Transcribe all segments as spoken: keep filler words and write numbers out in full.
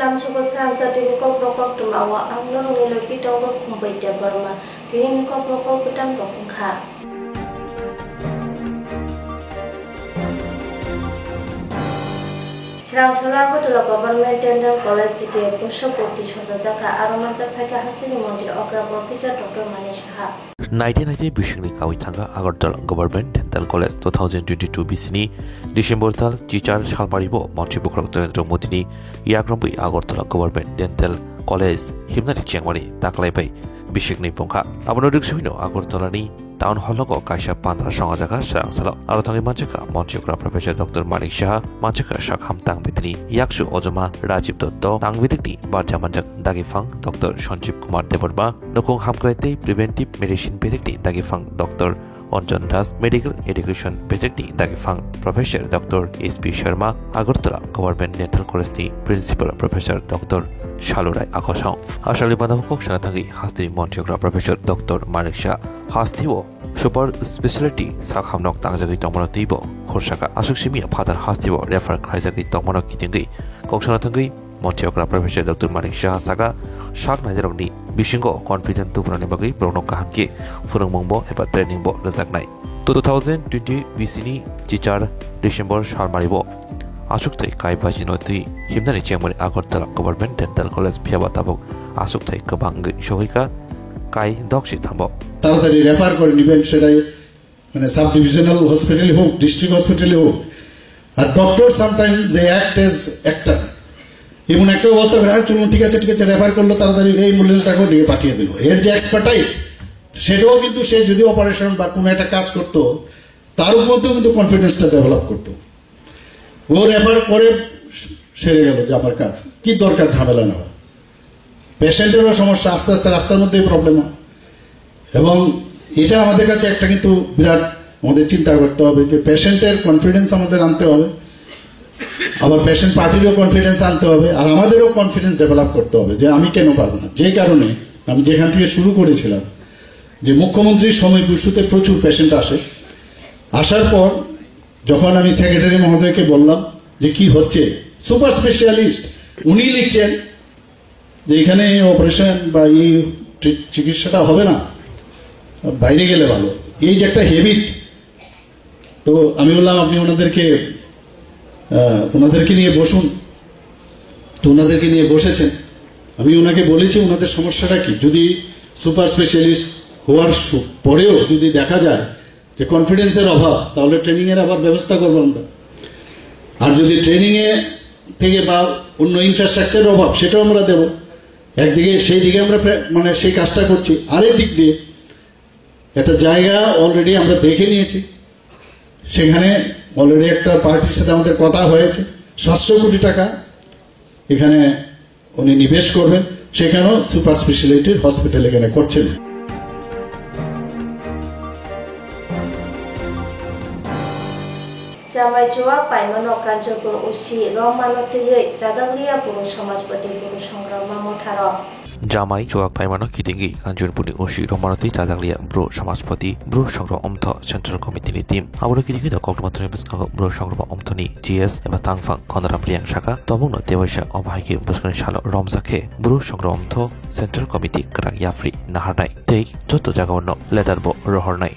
Tamsugo srangsa tini kokno koktwma o ang norokni logi tongo Khumbai Debbarma. Tinini kokno kok bwtang rok wngkha. Srangsa Agartala Government Dental College titi puso purti sojajakha, aro manjak phaikha hasteni montri okra professor Doctor Manik Saha. Naite naite bisingni kawi thangkha Agartala Government Dental College. Two thousand twenty-two bisini December tal chichar salmari bo montri bukrok Narendra Modini yakromwi Agartala Government Dental College himnani chengmani taklai bai bisingni pungkha. Abono riksubino Agartalani Town Hall nogo kaisa pandra songajaka srang salo. Aro thangwi manjaka montri okra Professor Doctor Manik Saha, manjaka sakham tangbitini yaksu ojoma Rajiv Dotto, tangbitini barja manjak dagifang Doctor Sanjeev Kumar Debbarma, nukung hamkrai tei preventive medicine bedekni dagifang Doctor Anjan Das, medical education bedekni dagifang Professor Doctor S P Sharma, Agartala Government Dental College ni Principal Professor Doctor Salu Rai Akosong. Asali banda kok sana thangwi hasteni montri okra Professor Doctor Manik Saha hasteo super speciality sakhamnok tangjagwi tongmano teibo khursaka. Aswk simi phatar hasteo refer khlaijagwi tongmano kitingwi kok sana thangwi montri okra Professor Doctor Manik Saha saka sak nainarokni bisingo confident tubunani bagwi borokno kaham khe phwrwngmungbo eba training bo rwjaknai. Two thousand twenty bisini chichar December salmari bo aswk thai kai bajino twi himnani chengmani Agartala Government Dental College phiyaba tabuk aswk thai kwbang wngwi sohika kai doksi thambo. তাড়াতাড়ি রেফার করে নেবেন, সেটাই মানে sub divisional হসপিটালে হোক, district হসপিটালে হোক। আর doctor sometimes they act as actor. এমন একটা অবস্থা করে, "আর চলুন, ঠিক আছে, ঠিক আছে," রেফার করলো, তাড়াতাড়ি এই অ্যাম্বুলেন্স ডাকো, নিয়ে পাঠিয়ে দিল। এর যে এক্সপার্টাইজ, সেটাও কিন্তু সে যদি অপারেশন বা কোনো একটা কাজ করতো, তার উপর তো কিন্তু কনফিডেন্সটা ডেভেলপ করতো। ও রেফার করে সেরে গেল যে আমার কাজ, কি দরকার ঝামেলা নেওয়া? পেশেন্টেরও সমস্যা, আস্তে আস্তে রাস্তার মধ্যেই প্রবলেম হয়। এবং এটা আমাদের কাছে একটা কিন্তু বিরাট আমাদের চিন্তা করতে হবে যে পেশেন্টের কনফিডেন্স আমাদের আনতে হবে, আবার পেশেন্ট পার্টিরও কনফিডেন্স আনতে হবে, আর আমাদেরও কনফিডেন্স ডেভেলপ করতে হবে যে আমি কেন পারবো না। যে কারণে আমি যেখান থেকে শুরু করেছিলাম, যে মুখ্যমন্ত্রীর সময় ইস্যুতে প্রচুর পেশেন্ট আসে, আসার পর যখন আমি সেক্রেটারি মহোদয়কে বললাম যে কি হচ্ছে, সুপার স্পেশালিস্ট উনি লিখছেন যে এখানে এই অপারেশন বা এই ট্রি-, চিকিৎসাটা হবে না, বাইরে গেলে ভালো। এই যে একটা হ্যাবিট, তো আমি বললাম, "আপনি ওনাদেরকে, আহ, ওনাদেরকে নিয়ে বসুন।" তো ওনাদেরকে নিয়ে বসেছেন। আমি ওনাকে বলেছি, "ওনাদের সমস্যাটা কি? যদি সুপার স্পেশালিস্ট হওয়ার সু-, পরেও যদি দেখা যায় যে কনফিডেন্সের অভাব, তাহলে ট্রেনিংয়ের আবার ব্যবস্থা করবো আমরা। আর যদি ট্রেনিংয়ে থেকে বা অন্য ইনফ্রাস্ট্রাকচারের অভাব, সেটাও আমরা দেবো।" একদিকে সেই দিকে আমরা প্রে-, মানে সেই কাজটা করছি। আরেক দিক দিয়ে একটা জায়গা অলরেডি আমরা দেখে নিয়েছি, সেখানে অলরেডি একটা পার্টির সাথে আমাদের কথা হয়েছে, সাতশো কোটি টাকা এখানে উনি নিবেশ করবেন, সেখানেও সুপার স্পেশালিটির হসপিটাল এখানে করছেন। Chamai chuwak paimano Kanchanpur O C romano twiwi chajakliya Bru Samajpati Bru Songrama Motharo. Jamai chuwak paimano kitingwi Kanchanpurni O C romano twi chajakliya Bru Samajpati Bru Songrama Motharo Central Committee ni team. Aboni kitingwi no koktwma thani bwskango Bru Songrama Motharo ni G S eba tangphang Khonaram Reang saka, tobokno tewaisa omo hai khe bwskangni salo romjak khe Bru Songrama Motharo Central Committee kwrak yapri naharnai tei joto jagao no letter bo rohornai.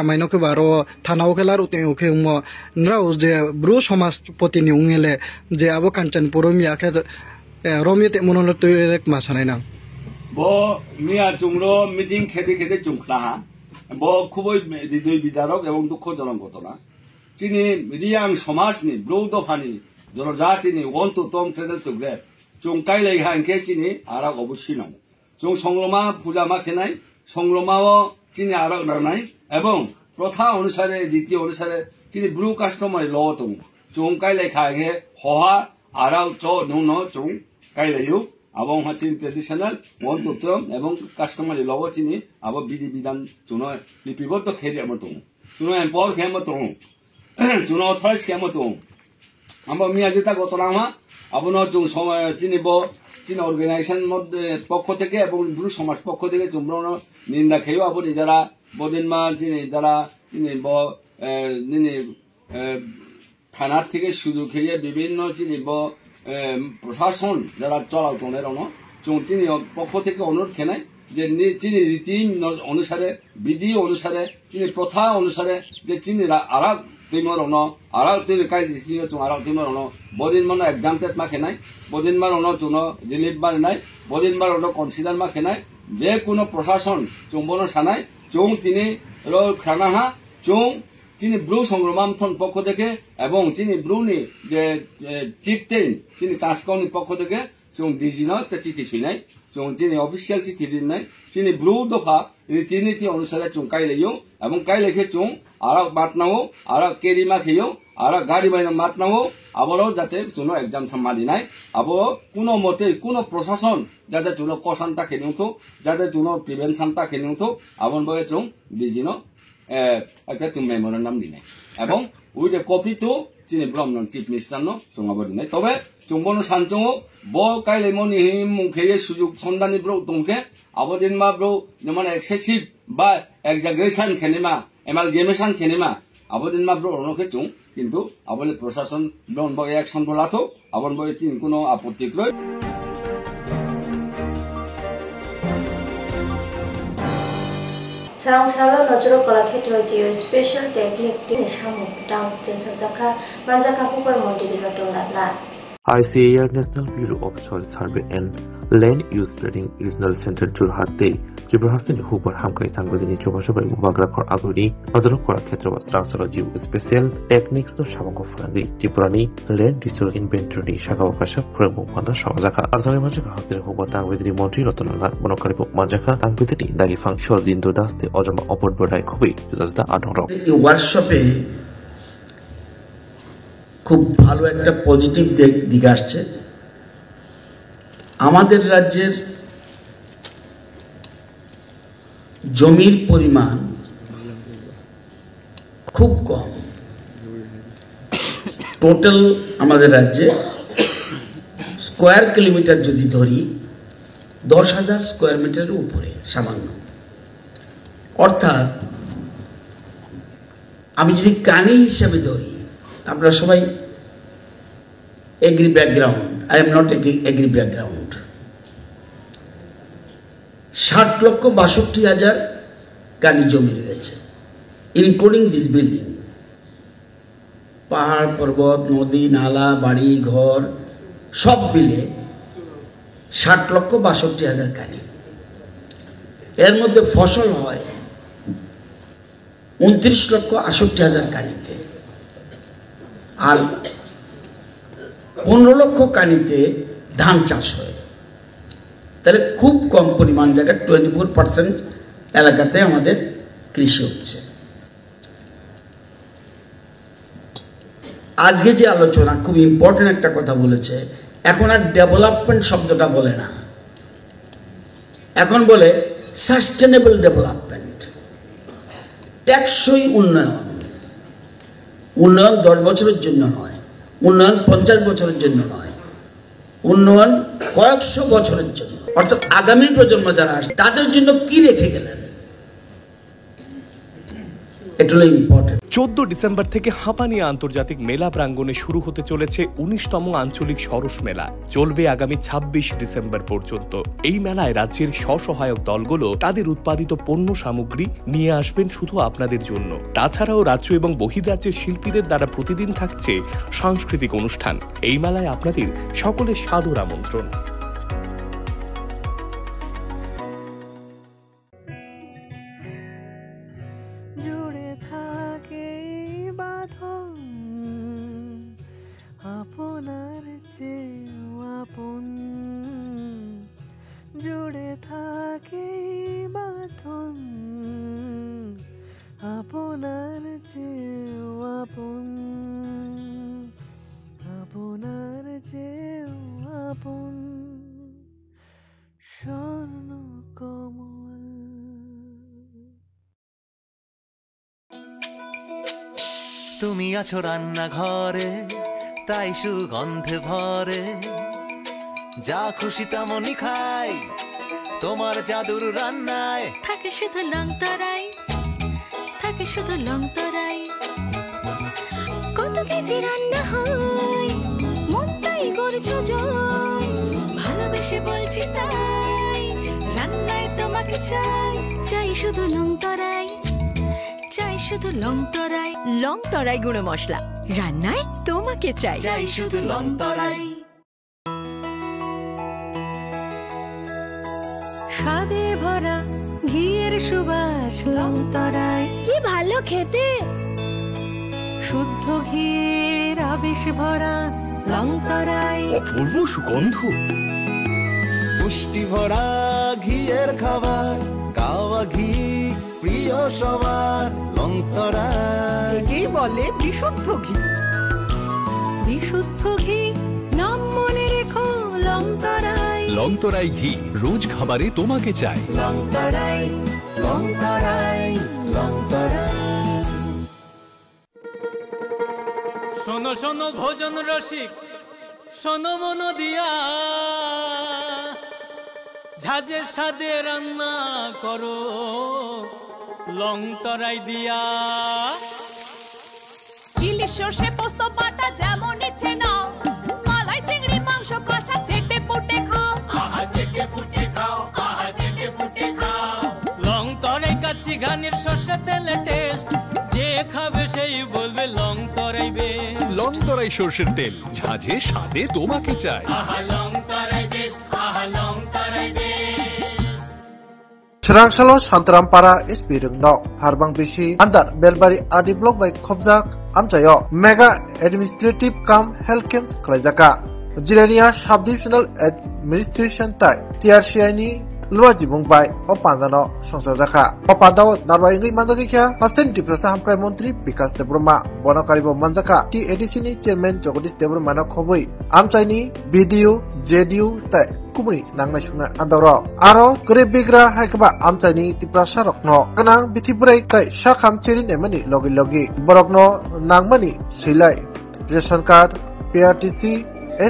Amaino khe baro thana o khe laru tei o khe wngmo nrao je Bru Samajpati ni wngele je abo Kanchanpur romya khe, eh, romya tei mono le twi rek ma sanai nang. Bo miya chungro meeting khede khede chung khlaha. Bo khuboi ridoi bidarok ebong dukhojonok ghotona. Chini Reang somajni, Bru dophani, jonojatini won to tom tedel tugre chung kailai ha hwnkhe chini arak obo sinamo. Chwng songroma puja ma khenai, songroma o chini arak nangnai, ebong protha onusare, riti onusare chini Bru customary law tongo. Chwng kailai kha hwnkhe hoha arak cho nungno chwng kailaio. Abo wngkha chini traditional, won to tom ebong customary law o chini abo bidhi bidhan chwngno lipiboddo khe riyamo tongo. Chwngno empower khe mo tongo. Chwngno authorize khe mo tongo. Abo miya jeta ghotona wngha, abono chwng som-, chini bo, chini organization moddhe pokho theke ebong Bru somaj pokho theke chwng bono ninda khaio, aboni jara bodinma chini jara chini bo, eh, nini, eh, thana theke suru kheye bibhinno chini bo eh, prosason jara cholao tongnai rokno chwng chini pokho theke onurodh khenai je ni chini riti no onusare, bidhi onusare, chini protha onusare je chini ra-, arak twima rokno, arak twini kai di sini chwng arak twima rokno bodin mano exempted ma khenai, bodin mano chwngno relief ma rinai, bodin mano consider ma khenai, je kuno prosason chwng bono sanai, chwng tini ro khrana ha, chwng chini Bru Songroma Mthon pokho theke ebong chini Bru ni je, eh, chieftain chini Kaskau ni pokho theke chwng D G no te chithi swinai, chwng chini official chithi rinai, chini Bru dopha riti niti onusare chwng kailaio, ebong kailai khe chwng arak matnao, arak carry ma kheyo, arak gari baino matnao, aboro jate chwngno exam samma rinai, abo kuno mote kuno prosason jate chwngno kosan ta khe nungthok, jate chwngno prevention ta khe nungthok, aboni bagwi chwng D G no eh, ekta chwng memorandum dinai. Ebong with a copy to chini Bru Mthon Chief Minister no chwng abo dinai. Tobe chwng bono san chwngo, bo kailaimoni himung kheye sujuk sondani bro tongkhe, abo din ma bro, jemon excessive ba exaggeration khenima, amalgamation khenima, abo din ma bro no khe chwng, kintu abo le prosason don bo action bo lathok. Aboni bagwi chini kuno apotti kwrwi. Sarong salo Nojoro Kolakhetro Geo Spatial Technique tini samung tang chwngsajakha manjakha Hukbar Mondiri Rotondar Nath. I C A R National Bureau of Soil Survey and Land Use Planning Regional Center Jorhat tei Tripura hasteni Hukbar hamkrai tangwi dini chubachu bai bubagra khor aguni Nojoro Kolakhetro ba Srangsaro Geo Spatial Techniques no sabango phwrwngwi Tripura ni Land Resource Inventory ni saka o kaisa phwrwngmung panda sajakha. Arjani manjakha hasteni Hukbar tangwi dini Montri Ratan Lal Bono Karibu manjakha tangwi dini Dagi Phang Shordindo Das tei Ojoma Opor Bodai khubui juda juda adong rok. এই ওয়ার্কশপে খুব ভালো একটা পজিটিভ দিক, দিক আসছে। আমাদের রাজ্যের জমির পরিমাণ খুব কম। টোটাল আমাদের রাজ্যে স্কোয়ার কিলোমিটার যদি ধরি, দশ হাজার স্কোয়ার মিটারের উপরে সামান্য। অর্থাৎ আমি যদি কানি হিসাবে ধরি, আপনারা সবাই agri background, I am not agri, agri background। ষাট লক্ষ বাষট্টি হাজার কানি জমি রয়েছে, ইনক্লুডিং দিস বিল্ডিং। পাহাড়, পর্বত, নদী, নালা, বাড়ি, ঘর সব মিলে ষাট লক্ষ বাষট্টি হাজার কানি। এর মধ্যে ফসল হয় ঊনত্রিশ লক্ষ আটষট্টি হাজার কানিতে, আর পনেরো লক্ষ কানিতে ধান চাষ হয়। তাহলে খুব কম পরিমাণ জায়গা, টোয়েন্টি ফোর পার্সেন্ট এলাকাতে আমাদের কৃষি হচ্ছে। আজকে যে আলোচনা, খুব ইম্পর্টেন্ট একটা কথা বলেছে, এখন আর ডেভেলপমেন্ট শব্দটা বলে না, এখন বলে সাস্টেনেবল ডেভেলপমেন্ট, টেকসই উন্নয়ন। উন্নয়ন দশ বছরের জন্য নয়, উন্নয়ন পঞ্চাশ বছরের জন্য নয়, উন্নয়ন কয়েকশো বছরের জন্য, অর্থাৎ আগামী প্রজন্ম যারা আসে তাদের জন্য কি রেখে গেলেন, এটা হলো ইম্পর্টেন্ট। চোদ্দ ডিসেম্বর থেকে হাঁপানি আন্তর্জাতিক মেলা প্রাঙ্গণে শুরু হতে চলেছে উনিশতম আঞ্চলিক সরস মেলা। চলবে আগামী ছাব্বিশ ডিসেম্বর পর্যন্ত। এই মেলায় রাজ্যের স্বসহায়ক দলগুলো তাদের উৎপাদিত পণ্য সামগ্রী নিয়ে আসবেন শুধু আপনাদের জন্য। তাছাড়াও রাজ্য এবং বহির্রাজ্যের শিল্পীদের দ্বারা প্রতিদিন থাকছে সাংস্কৃতিক অনুষ্ঠান। এই মেলায় আপনাদের সকলের সাদর আমন্ত্রণ। জুড়ে থাকে এই বাঁধন, আপনার চেয়েও আপন। জুড়ে থাকে এই বাঁধন, আপনার চেয়েও আপন, আপনার চেয়েও আপন। স্বর্ণ কমল। তুমি আছো রান্নাঘরে, তাই সুগন্ধে ভরে। যা খুশি তেমনই খাই তোমার জাদুর রান্নায়। থাকে শুধু লং তরাই, থাকে শুধু লং তরাই। কত কেজি রান্না হয়, মন তাই গড় সুজয়, ভালোবেসে বলছি তাই, রান্নায় তোমাকে চাই। চাই শুধু লং তরাই, চাই শুধু লং তরাই। লং তরাই গুঁড়ো মশলা, রান্নায় তোমাকে চাই। চাই শুধু লং তরাই। স্বাদে ভরা ঘিয়ের সুবাস লং তরাই। কি ভালো খেতে! শুদ্ধ ঘিয়ের আবেশ ভরা লং তরাই। অপূর্ব সুগন্ধ। পুষ্টি ভরা ঘিয়ের খাবার, গাওয়া ঘি প্রিয় সবার, লং তরাই। একেই বলে বিশুদ্ধ ঘি। বিশুদ্ধ ঘি, নাম মনে রেখো, লং তরাই। লং তরাই ঘি, রোজ খাবারে তোমাকে চাই। লং তরাই, লং তরাই, লং তরাই। শোনো, শোনো, ভোজন রসিক, শোনো মন দিয়া, ঝাঁঝের স্বাদে রান্না করো লং তরাই দিয়া। ইলিশ সর্ষে পোস্ত বাটা যেমন ইচ্ছে নাও, মালাই চিংড়ি মাংস কষা চেটে পুটে খাও। আহা চেটে পুটে খাও, আহা চেটে পুটে খাও। লং তরাই কাচ্চি ঘানির সর্ষে তেলে টেস্ট, যে খাবে সেই বলবে লং তরাই বেস্ট। লং তরাই সর্ষের তেল, ঝাঁঝে স্বাদে তোমাকে চাই। আহা লং তরাই বেস্ট, আহা লং তরাই best. Chwrangsalo Santaram Para S P Rwngno Harbang Bisi under Belbari A D block bai khobjak amchaio mega administrative cum health camp khlaijakha. Jirania Sub Divisional Administration tai T R C I ni luajimung bai o pandano songchajakha. O pandao narwai wngwi manjagwi kha Hasteni Tiprasa Hamkrai Montri Bikas Debbarma, bono karibo manjakha T A D C ni Chairman Jagadish Debbarma no khobwi amchaini B D O, J D O tai kubuni nangnai suknai andaorok. Aro kwrwi bigra hai khe ba amchaini Tiprasa rokno gwnang bithi bwrwi tai sakham cheri naimani logi logi borokno nangmani swilai ration card, P R T C,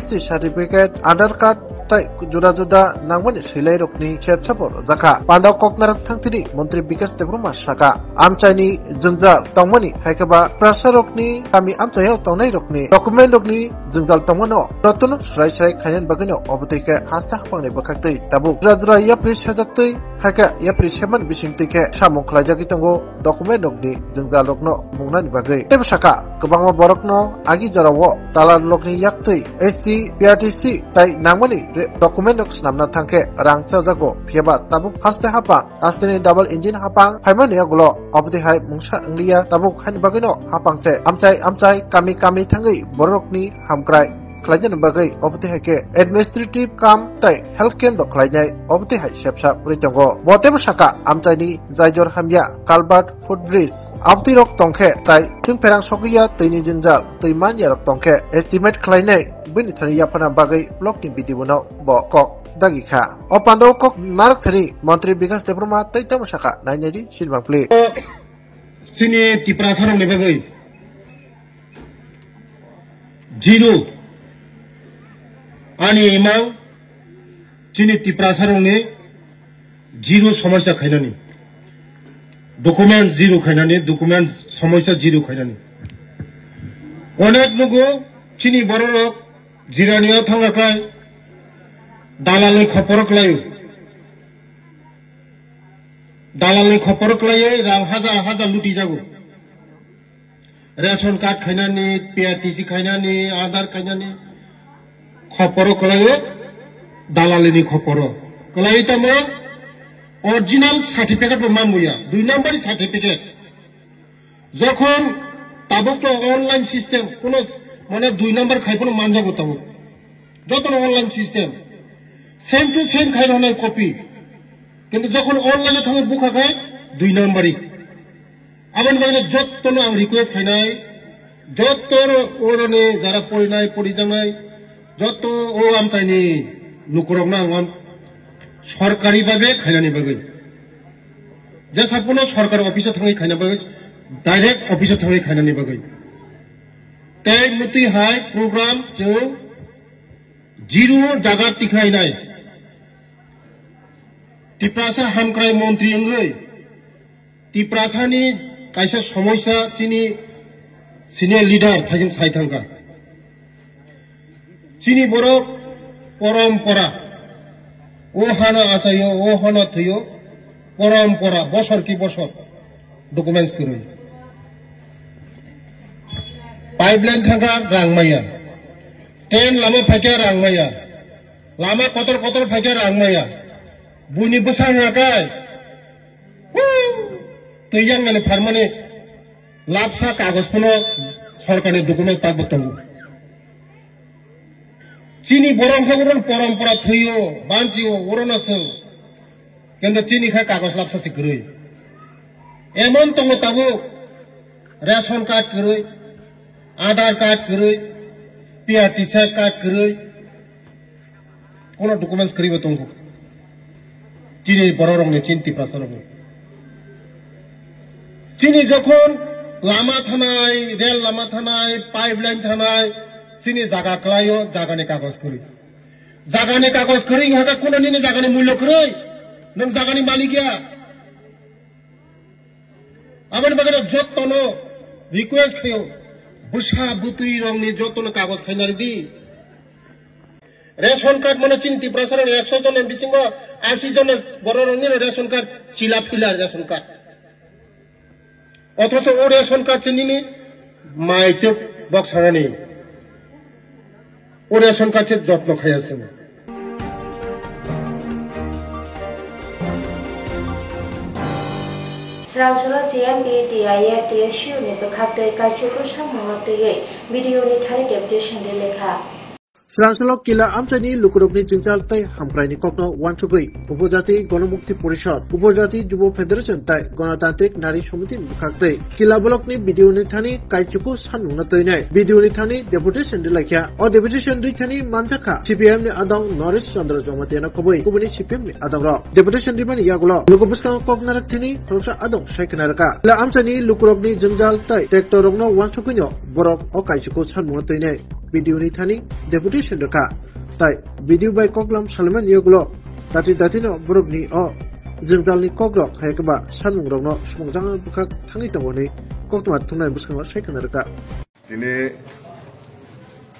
S T certificate, Aadhaar card tai juda juda nangmani swilai rokni sep sapo rwjakha. Pandao koknarak thangthini Montri Bikas Debbarma saka, amchaini jwngjal tongmani hai khe ba Tiprasa rokni kami amchaio tongnai rokni document rokni jwngjal tongmano jotono swrai swrai khainani bagwino obo twi khe haste haphangni bwkhaktwi tabuk jura jura yapri sejaktwi, hai khe yapri seman bisingtwi khe samung khlaijagwi tongo document rokni jwngjal rokno mungnani bagwi. Tei bwsaka kwbangma borokno agi jorao dalal rokni yaktwi S T, P R T C tai nangmani re-, document rok swnamna thangkhe rang chajago, phiyaba tabuk haste haphang Hasteni double engine haphang phaimani yagulo obotwi hai mungsa wngliya, tabuk haini bagwino haphang se amchai amchai kami kami thangwi bororokni hamkrai khlainani bagwi obotwi hai khe administrative kam tai health camp rok khlainai obotwi hai sepsa wngwi tongo. Bo teibo saka amchaini jaijor hamya, culvert, footbridge abotwi rok tongkhe tai chwng pherang sokya twini jwngjal twi manya rok tongkhe estimate khlainai bini thani yaphana bagwi block ni B D O no bo kok dagi kha. O pandao kok narwk thani Montri Bikas Debbarma tei tamo saka, nainai di silbang pli. Chini Tiprasa rokni bagwi zero ani imang, chini Tiprasa rokni zero somosya khainani, document zero khainani, document somosya zero khainani. Onek nugo chini bororok Jirania thangkha khai dalalni khoporo kwlaio. Dalalni khoporo kwlaiwi rang hajar hajar luti jago. Ration card khainani, P R T C khainani, Aadhaar khainani khoporo kwlaio, dalalini khoporo. Kwlaiwi tamo original certificate bo manbuya, dui number certificate. Jokhon tabuk to online system, kono mane dui number khai phano manjago tabuk. Jotono online system. Same to same khai rwnai copy. Kintu jokhon online o thangwi bukha khai dui number i. Aboni bagwi jotono ang request khainai, joto oroni jara porinai, porijaknai, joto o amchaini lukurokno ang am-, sorkari bhabe khainani bagwi. Jesa phano sorkar office o thangwi khaina bagwi, direct office o thangwi khainani bagwi. Tei mwtwi hai program chwng zero jaga tikhlainai. Tiprasa hamkrai montri wngwi Tiprasani kaisa somosya chini senior leader thaising sai thangkha. Chini borok porompora, o hano achaio, o hano thwio, porompora, bosor ki bosor documents kwrwi. Pipeline thangkha rang maya, train lama phaikha rang maya, lama kotor kotor phaikha rang maya, buini bwsang hakai, twi yang nani pharmani labsa kagoj phano sorkarni documents tabuk tongo. Chini borok khe oro porompora thwio, banchio, oro no chwng. Kintu chini khe kagoj labsa se kwrwi. Emon tongo tabuk, ration card kwrwi, Aadhaar card kwrwi, P R T C card kwrwi. Kono documents kwrwi bo tongo. Chini bororokni, chini Tiprasarokni. Chini jokhon lama thanai, rel lama thanai, pipeline thanai, chini jaga kwlaio, jagani kagoj kwrwi. Jagani kagoj kwrwi wngkha khe kono nini jagani mullo kwrwi, nwng jagani malik ya. Aboni bagwi jottono request khaio, bwsa bwtwi rokni jottono kagoj khaina rwdi. Ration card mano chini Tiprasa rok ekso jon ni bisingo asi jon borok rokni ration card sila phila ration card. Othocho o ration card se nini maituk boksanani. O ration card se jotno khaya chwng. Srangsoro C M P, T I F, T S U ni bwkhak tei kaisa kusa mungno twiwi B D O ni thani deputation rwlwi kha. Srangsolo kila amchaini lukurokni jwngjal tei hamkraini kokno uansugwi Upojati Gonomukti Porishad, Upojati Jubo Federation tei Ganatantrik Nari Samiti ni bwkhak tei kila blockni B D O ni thani kaichuku sanmungno twinai B D O ni thani deputation rwlaikha. O deputation rwi thani manjakha C P M ni adong Noresh Chandra Jamatia no kubui, kubuni C P M ni adong rok. Deputation rwmani yagulo luku bwskango kok narak thani khoroksa adong sai khna rwkha. Kila amchaini lukurokni jwngjal tei tekto rokno uansugwino borok o kaichuku sanmungno twinai B D O ni thani deputation rwkha. Tai B D O bai koklam salaimani yagulo dati dati no borokni o jwngjalni kokrok hai khe ba sanmungrokno sumokjak bwkhak thangwi tongo hwnwi koktwma thumnani bwskango sai khna rwkha. Tini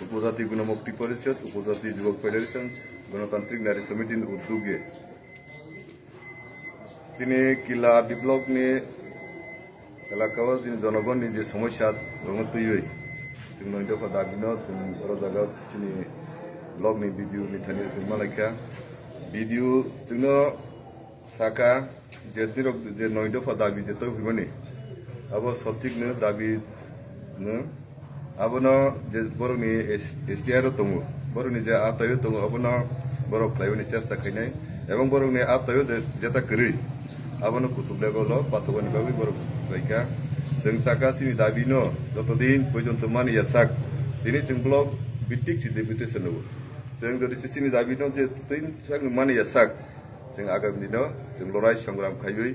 Upojati Gunamukti Porishad, Upojati Jubok Federation, Ganatantrik Nari Samiti ni uddogwi Chini Kila D block ni elaka o chini jonogon ni je somosya rokno twiwi chwng noi dopha dabi no chwng oro jaga chini block ni B D O ni thani chwng malaikha. B D O chwngno saka je tirok je noi dopha dabi je twi hwnmani abo sothik no dabi no. Abono je borokni S-, S T R o tongo, borokni je a taio tongo, abono borok khlaimani chesta khainai, ebong borokni a taio je, jeta kwrwi, abono kuchuk level o pathogani bagwi borok khlaikha. Chwng saka chini dabi no joto din poijonto mani ya sak, tini chwng block bittik si deputation rwo. Chwng jodi se chini dabi no je twi sak mani ya sak, Chwng agami dino chwng lorai songram khaiwi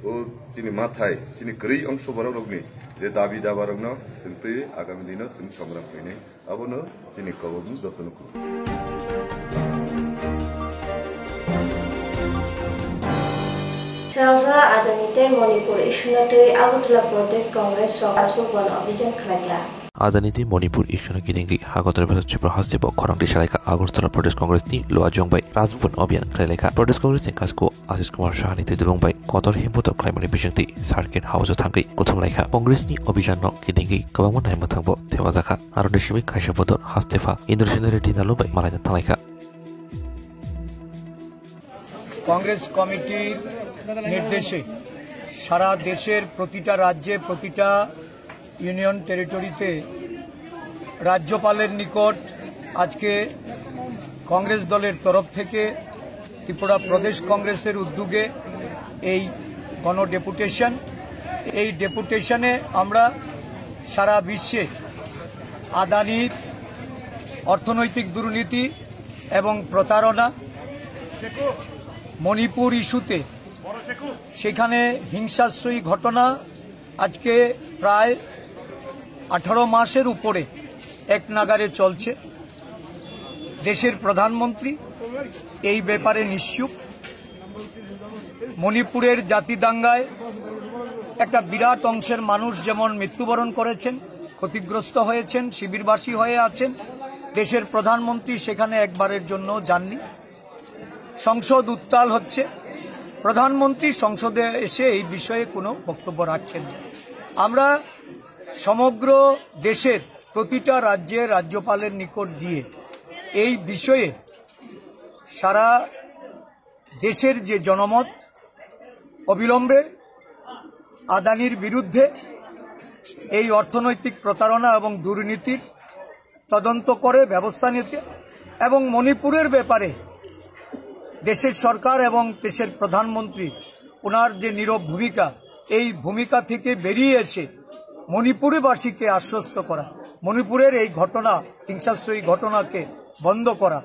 o chini mathai, chini kwrwi ongso borok rokni je dabi daba rokno chwng twi agami dino chwng songram khainai. Abono chini kobokni jotono khulum. Srangsora Adani tei Manipur issue no twi Agartala Pradesh Congress rok Rajbhavan obhijan khlaikha. Adani tei Manipur issue no kiningwi Agartala Pradesh Tripura haste bo khorang tisalaikha Agartala Pradesh Congress ni Luajong bai Rajbhavan obhijan khlailaikha. Pradesh Congress ni kasku Ashish Kumar Saha ni twidulung bai kotor himboto khlaimani bisingtwi Circuit House o thangwi kuthumlaikha. Congress ni obhijan no kiningwi kwbangma naimwthang bo thepajakha. Aro ni simi kaisa bodol hastepha Indrasena Reddy Nalu bai malaina thanglaikha. Congress কমিটির নির্দেশে সারা দেশের প্রতিটা রাজ্যে, প্রতিটা ইউনিয়ন টেরিটরিতে রাজ্যপালের নিকট আজকে কংগ্রেস দলের তরফ থেকে ত্রিপুরা প্রদেশ কংগ্রেসের উদ্যোগে এই গণ ডেপুটেশন। এই ডেপুটেশনে আমরা সারা বিশ্বে আদানির অর্থনৈতিক দুর্নীতি এবং প্রতারণা, মণিপুর ইস্যুতে সেখানে হিংসাত্মক ঘটনা আজকে প্রায় আঠারো মাসের উপরে এক নাগাড়ে চলছে। দেশের প্রধানমন্ত্রী এই ব্যাপারে নিশ্চুপ। মণিপুরের জাতি দাঙ্গায় একটা বিরাট অংশের মানুষ যেমন মৃত্যুবরণ করেছেন, ক্ষতিগ্রস্ত হয়েছেন, শিবিরবাসী হয়ে আছেন, দেশের প্রধানমন্ত্রী সেখানে একবারের জন্য যাননি। সংসদ উত্তাল হচ্ছে, প্রধানমন্ত্রী সংসদে এসে এই বিষয়ে কোনো বক্তব্য রাখছেন না। আমরা সমগ্র দেশের প্রতিটা রাজ্যে রাজ্যপালের নিকট দিয়ে এই বিষয়ে সারা দেশের যে জনমত, অবিলম্বে আদানির বিরুদ্ধে এই অর্থনৈতিক প্রতারণা এবং দুর্নীতির তদন্ত করে ব্যবস্থা নিতে এবং মণিপুরের ব্যাপারে দেশের সরকার এবং দেশের প্রধানমন্ত্রী ওনার যে নীরব ভূমিকা, এই ভূমিকা থেকে বেরিয়ে এসে মণিপুরবাসীকে আশ্বস্ত করা, মণিপুরের এই ঘটনা, হিংসাত্মক ঘটনাকে বন্ধ করা।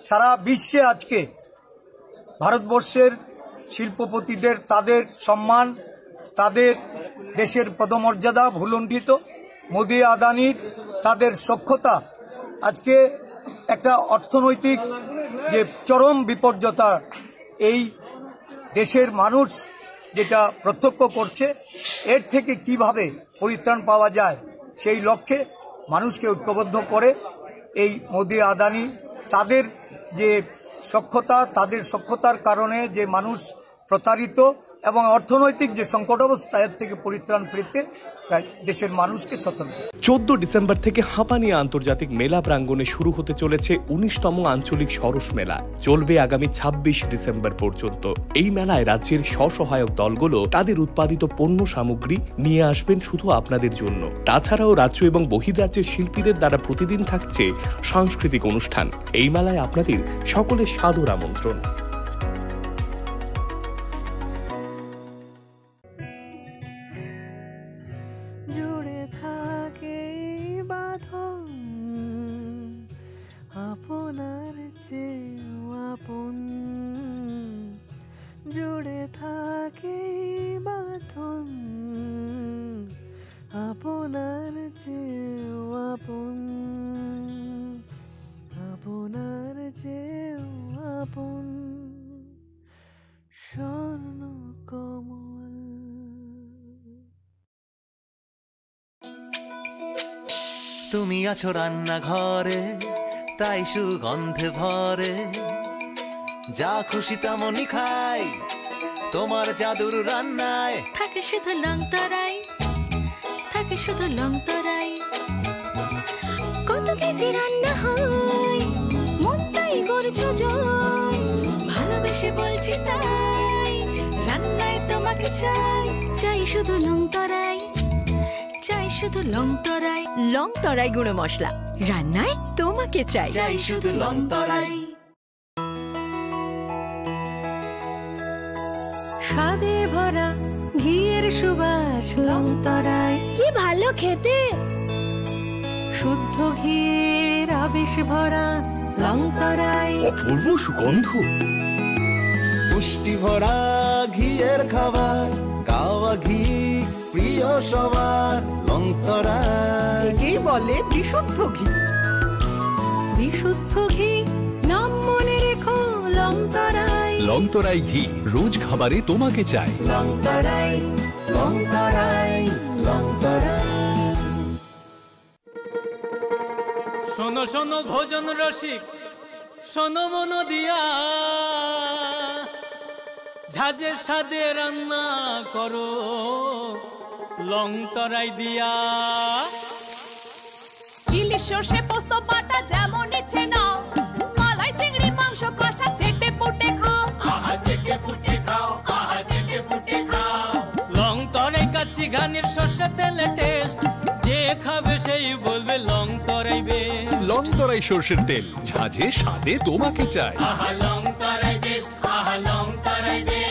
সারা বিশ্বে আজকে ভারতবর্ষের শিল্পপতিদের তাদের সম্মান, তাদের দেশের পদমর্যাদা ভূলুণ্ঠিত, মোদি আদানির তাদের সখ্যতা আজকে একটা অর্থনৈতিক যে চরম বিপর্যতা এই দেশের মানুষ যেটা প্রত্যক্ষ করছে, এর থেকে কিভাবে পরিত্রাণ পাওয়া যায়, সেই লক্ষ্যে মানুষকে ঐক্যবদ্ধ করে এই মোদি আদানি তাদের যে সখ্যতা, তাদের সখ্যতার কারণে যে মানুষ প্রতারিত এবং অর্থনৈতিক যে সংকট অবস্থা, এর থেকে পরিত্রাণ পেতে দেশের মানুষকে সতর্ক। চোদ্দ ডিসেম্বর থেকে হাঁপানিয়া আন্তর্জাতিক মেলা প্রাঙ্গণে শুরু হতে চলেছে উনিশতম আঞ্চলিক সরস মেলা। চলবে আগামী ছাব্বিশ ডিসেম্বর পর্যন্ত। এই মেলায় রাজ্যের স্বসহায়ক দলগুলো তাদের উৎপাদিত পণ্য সামগ্রী নিয়ে আসবেন শুধু আপনাদের জন্য। তাছাড়াও রাজ্য এবং বহির্রাজ্যের শিল্পীদের দ্বারা প্রতিদিন থাকছে সাংস্কৃতিক অনুষ্ঠান। এই মেলায় আপনাদের সকলের সাদর আমন্ত্রণ। জুড়ে থাকে এই বাঁধন আপনার চেয়েও আপন। জুড়ে থাকে এই বাঁধন আপনার চেয়েও আপন, আপনার চেয়েও আপন। স্বর্ণ কমল। তুমি আছো রান্নাঘরে, তাই সুগন্ধে ভরে। যা খুশি তেমনই খাই, তোমার জাদুর রান্নায়। থাকে শুধু লং তরাই, থাকে শুধু লং তরাই। কত কেজি রান্না হয়, মনটাই করছো জয়। ভালোবেসে বলছি তাই, রান্নায় তোমাকে চাই। চাই শুধু লং তরাই, চাই শুধু লং তরাই। লং তরাই গুঁড়ো মশলা, রান্নায় তোমাকে চাই। চাই শুধু লং তরাই। স্বাদে ভরা ঘিয়ের সুবাস লং তরাই। কি ভালো খেতে! শুদ্ধ ঘিয়ের আবেশ ভরা লং তরাই। অপূর্ব সুগন্ধ। পুষ্টি ভরা ঘিয়ের খাবার, গাওয়া ঘি প্রিয় সবার লং তরাই। একেই বলে বিশুদ্ধ ঘি। বিশুদ্ধ ঘি, নাম মনে রেখো লং তরাই। লং তরাই ঘি, রোজ খাবারে তোমাকে চাই। লং তরাই, লং তরাই, লং তরাই। শোনো শোনো ভোজন রসিক, শোনো মন দিয়া, ঝাঁঝের স্বাদে রান্না করো লং তরাই দিয়া। ইলিশ সর্ষে পোস্ত বাটা যেমন ইচ্ছে নাও, মালাই চিংড়ি মাংস কষা চেটে পুটে খাও। আহা চেটে পুটে খাও, আহা চেটে পুটে খাও। লং তরাই কাচ্চি ঘানির সর্ষে তেলে টেস্ট, যে খাবে সেই বলবে লং তরাই বেস্ট। লং তরাই সর্ষের তেল, ঝাঁঝে স্বাদে তোমাকে চাই। আহা লং তরাই বেস্ট, আহা লং তরাই best.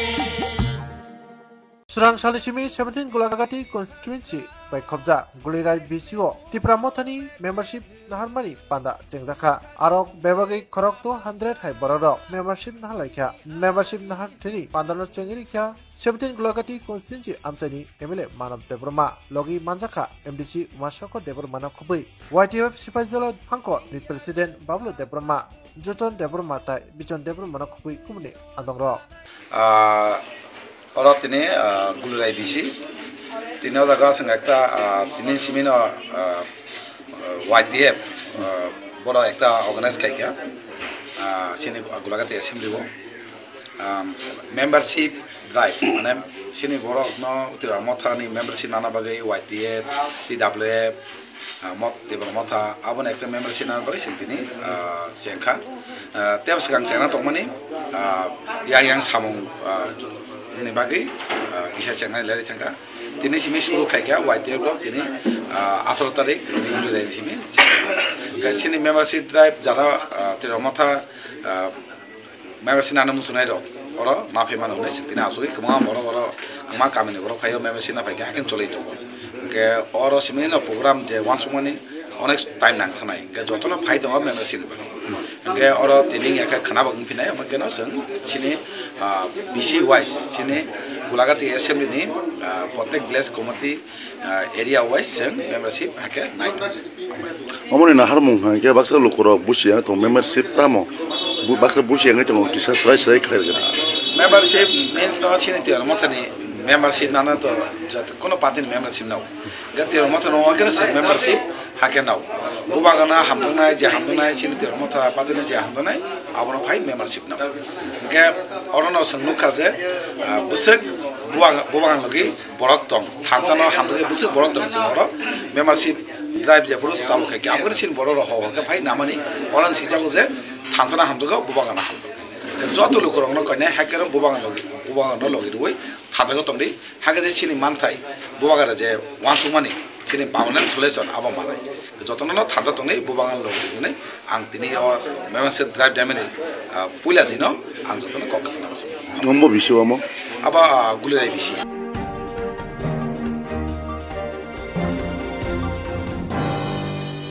Chwrang salni simi seventeen Gulagati constituency bai khobjak Gulirai B C o Tipra Mothani membership naharmani panda chengjakha. Arok bebagwi khorokto hundred hai bororok membership naharlaikha. Membership nahar thwini pandano chengwi rikha seventeen Gulagati constituency amchaini M L A Manav Debbarma, logi manjakha M D C Umashankar Debbarmano khubui Y T F Sipaijala hangkor ni president Bablu Debbarma, Joton Debbarma tai Bijon Debbarmano khubui kumuni andongrok. Ah, oro tini, ah, Gulurai B C. Tini o jaga chwng ekta, ah, tini simino, ah, Y T F, ah, Oro ekta organize khaikha, ah, chini Gulagati assembly o, um, membership drive, mane chini borok no Tipra Motha ni membership nana bagwi Y T F, T W F, ah, mot, Tipra Motha, aboni ekta membership nana bagwi chwng tini, ah, chengkha. Ah, tei bwswk ang chengna tongmani, ah, yang yang samung, ah, ni bagwi, ah, kisa chengnai lerwi thangkha. Tini simi suru khaikha Y T F rok tini, ah, atharo tarik tini guri rai simi. Khe chini membership drive jara, ah, Tipra Motha, ah, membership nana muchunai rok oro naphai mano hinwi chwng tini achugwi kwbangma borok oro kwbangma kamini borok phaio membership naphai khe hakhe cholwi tongo. Hwnkhe oro simi no program je uansukmani onek time nang khanai. Hwnkhe jotono phai tongo membership ni bagwi. Hwnkhe oro tini wngya khe khwna bo wng phinai, omo kheno chwng chini, ah, B C wise, chini Gulagati assembly ni, ah, protek village committee, ah, area wise chwng membership hakhe nai tongo. Omoni naharmung hai khe baksa lukurok busi yang tong membership tamo. Bu-, baksa busi yang tong kisa srai srai khlai rwgwdi. Membership means no chini Tipra Motha ni membership nana to jat-, kono party ni membership no. Ga Tipra Motha no wngkhe se membership hakhe no. Bubagan no hamjaknai, je hamjaknai, chini Tipra Motha party ni je hamjaknai, abono phai membership no. Hwnkhe oro no chwng nukha je, ah, bwswk bubagan, bubagan logi borok tong, thansa no hamjakya bwswk borok tong chwng oro membership drive jephuru chalu khai khe, abono chini borok rok hor hor khe phai namani, oro no swijak je thansa no hamjakgo, bubagan no hamjakgo. Joto lukurok no koinai hakhe bubagan logi, bubagan no logi rwui thansa no tongdi. Hakhe je chini manthai, bubagra je uansukmani, chini permanent solution abo manai. Jotono no thansa tongnai, bubagan logi hinwi ang tini o membership drive demani, ah, puila dino ang jotono kok khna muchungo. Ombo bisi omo? Abo, ah, Gulirai bisi.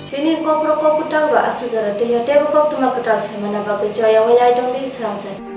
Tini kokro kokutang ba asujara twiyo tebo koktwma kwtal saimana bagwi joya wngwi lai tongdi srangchak.